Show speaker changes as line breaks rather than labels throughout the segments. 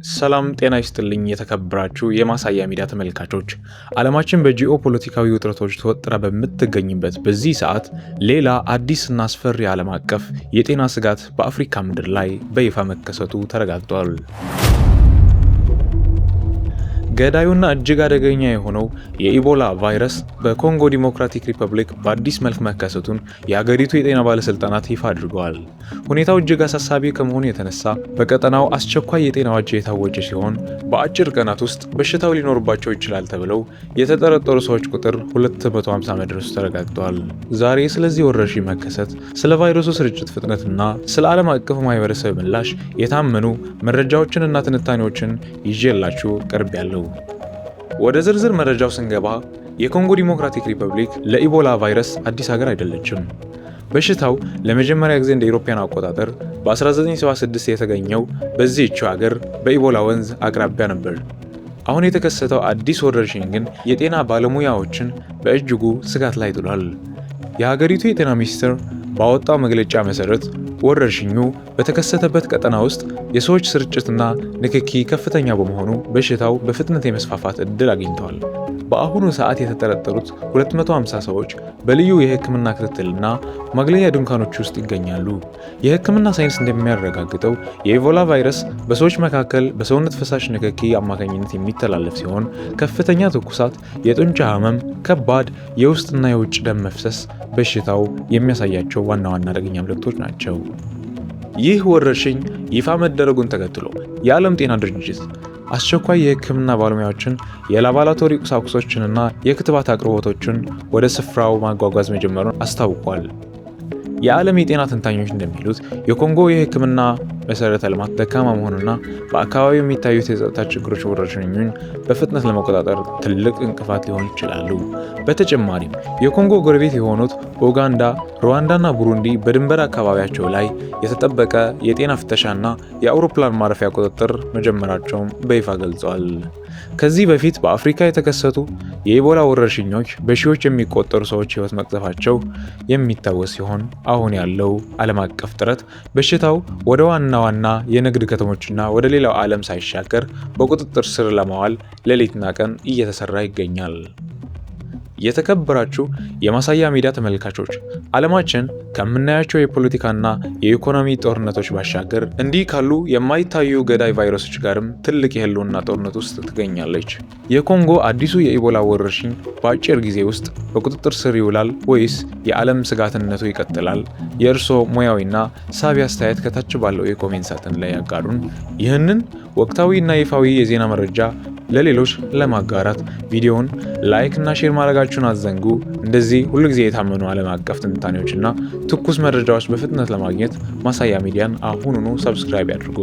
ሰላም ጤና ይስጥልኝ የተከበራችሁ የማሳያ ሚዲያ ተመልካቾች፣ ዓለማችን በጂኦ ፖለቲካዊ ውጥረቶች ተወጥራ በምትገኝበት በዚህ ሰዓት ሌላ አዲስና አስፈሪ ዓለም አቀፍ የጤና ስጋት በአፍሪካ ምድር ላይ በይፋ መከሰቱ ተረጋግጧል። ገዳዩና እጅግ አደገኛ የሆነው የኢቦላ ቫይረስ በኮንጎ ዲሞክራቲክ ሪፐብሊክ በአዲስ መልክ መከሰቱን የሀገሪቱ የጤና ባለስልጣናት ይፋ አድርገዋል። ሁኔታው እጅግ አሳሳቢ ከመሆኑ የተነሳ በቀጠናው አስቸኳይ የጤና አዋጅ የታወጀ ሲሆን፣ በአጭር ቀናት ውስጥ በሽታው ሊኖርባቸው ይችላል ተብለው የተጠረጠሩ ሰዎች ቁጥር 250 መድረሱ ተረጋግጧል። ዛሬ ስለዚህ ወረርሽኝ መከሰት፣ ስለ ቫይረሱ ስርጭት ፍጥነትና ስለ ዓለም አቀፉ ማህበረሰብ ምላሽ የታመኑ መረጃዎችንና ትንታኔዎችን ይዤላችሁ ቀርቤያለሁ። ወደ ዝርዝር መረጃው ስንገባ የኮንጎ ዲሞክራቲክ ሪፐብሊክ ለኢቦላ ቫይረስ አዲስ ሀገር አይደለችም። በሽታው ለመጀመሪያ ጊዜ እንደ አውሮፓውያን አቆጣጠር በ1976 የተገኘው በዚህችው ሀገር በኢቦላ ወንዝ አቅራቢያ ነበር። አሁን የተከሰተው አዲስ ወረርሽኝ ግን የጤና ባለሙያዎችን በእጅጉ ስጋት ላይ ጥሏል። የሀገሪቱ የጤና ሚኒስቴር ባወጣው መግለጫ መሰረት ወረርሽኙ በተከሰተበት ቀጠና ውስጥ የሰዎች ስርጭትና ንክኪ ከፍተኛ በመሆኑ በሽታው በፍጥነት የመስፋፋት ዕድል አግኝተዋል። በአሁኑ ሰዓት የተጠረጠሩት 250 ሰዎች በልዩ የሕክምና ክትትልና ማግለያ ድንኳኖች ውስጥ ይገኛሉ። የሕክምና ሳይንስ እንደሚያረጋግጠው የኢቦላ ቫይረስ በሰዎች መካከል በሰውነት ፈሳሽ ንክኪ አማካኝነት የሚተላለፍ ሲሆን፣ ከፍተኛ ትኩሳት፣ የጡንቻ ህመም፣ ከባድ የውስጥና የውጭ ደም መፍሰስ በሽታው የሚያሳያቸው ዋና ዋና አደገኛ ምልክቶች ናቸው። ይህ ወረርሽኝ ይፋ መደረጉን ተከትሎ የዓለም ጤና ድርጅት አስቸኳይ የሕክምና ባለሙያዎችን፣ የላቦራቶሪ ቁሳቁሶችንና የክትባት አቅርቦቶችን ወደ ስፍራው ማጓጓዝ መጀመሩን አስታውቋል። የዓለም የጤና ተንታኞች እንደሚሉት የኮንጎ የሕክምና መሰረተ ልማት ደካማ መሆኑና በአካባቢው የሚታዩት የጸጥታ ችግሮች ወረርሽኙን በፍጥነት ለመቆጣጠር ትልቅ እንቅፋት ሊሆኑ ይችላሉ። በተጨማሪም የኮንጎ ጎረቤት የሆኑት ኡጋንዳ፣ ሩዋንዳና ቡሩንዲ በድንበር አካባቢያቸው ላይ የተጠበቀ የጤና ፍተሻና የአውሮፕላን ማረፊያ ቁጥጥር መጀመራቸውን በይፋ ገልጸዋል። ከዚህ በፊት በአፍሪካ የተከሰቱ የኢቦላ ወረርሽኞች በሺዎች የሚቆጠሩ ሰዎች ሕይወት መቅጠፋቸው የሚታወስ ሲሆን፣ አሁን ያለው ዓለም አቀፍ ጥረት በሽታው ወደ ዋና ዋና የንግድ ከተሞችና ወደ ሌላው ዓለም ሳይሻገር በቁጥጥር ስር ለማዋል ሌሊትና ቀን እየተሰራ ይገኛል። የተከበራችሁ የማሳያ ሚዲያ ተመልካቾች፣ ዓለማችን ከምናያቸው የፖለቲካና የኢኮኖሚ ጦርነቶች ባሻገር እንዲህ ካሉ የማይታዩ ገዳይ ቫይረሶች ጋርም ትልቅ የህልውና ጦርነት ውስጥ ትገኛለች። የኮንጎ አዲሱ የኢቦላ ወረርሽኝ በአጭር ጊዜ ውስጥ በቁጥጥር ስር ይውላል ወይስ የዓለም ስጋትነቱ ይቀጥላል? የእርስዎ ሙያዊና ሳቢ አስተያየት ከታች ባለው የ comment ሳጥን ላይ ያጋሩን። ይህንን ወቅታዊና ይፋዊ የዜና መረጃ ለሌሎች ለማጋራት ቪዲዮውን like እና share ማድረጋችሁን አትዘንጉ። እንደዚህ ሁልጊዜ የታመኑ ዓለም አቀፍ ትንታኔዎችና ትኩስ መረጃዎች በፍጥነት ለማግኘት ማሳያ ሚዲያን አሁኑኑ subscribe ያድርጉ።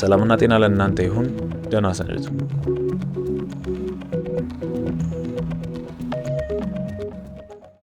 ሰላምና ጤና ለእናንተ ይሁን። ደህና ሰንብቱ።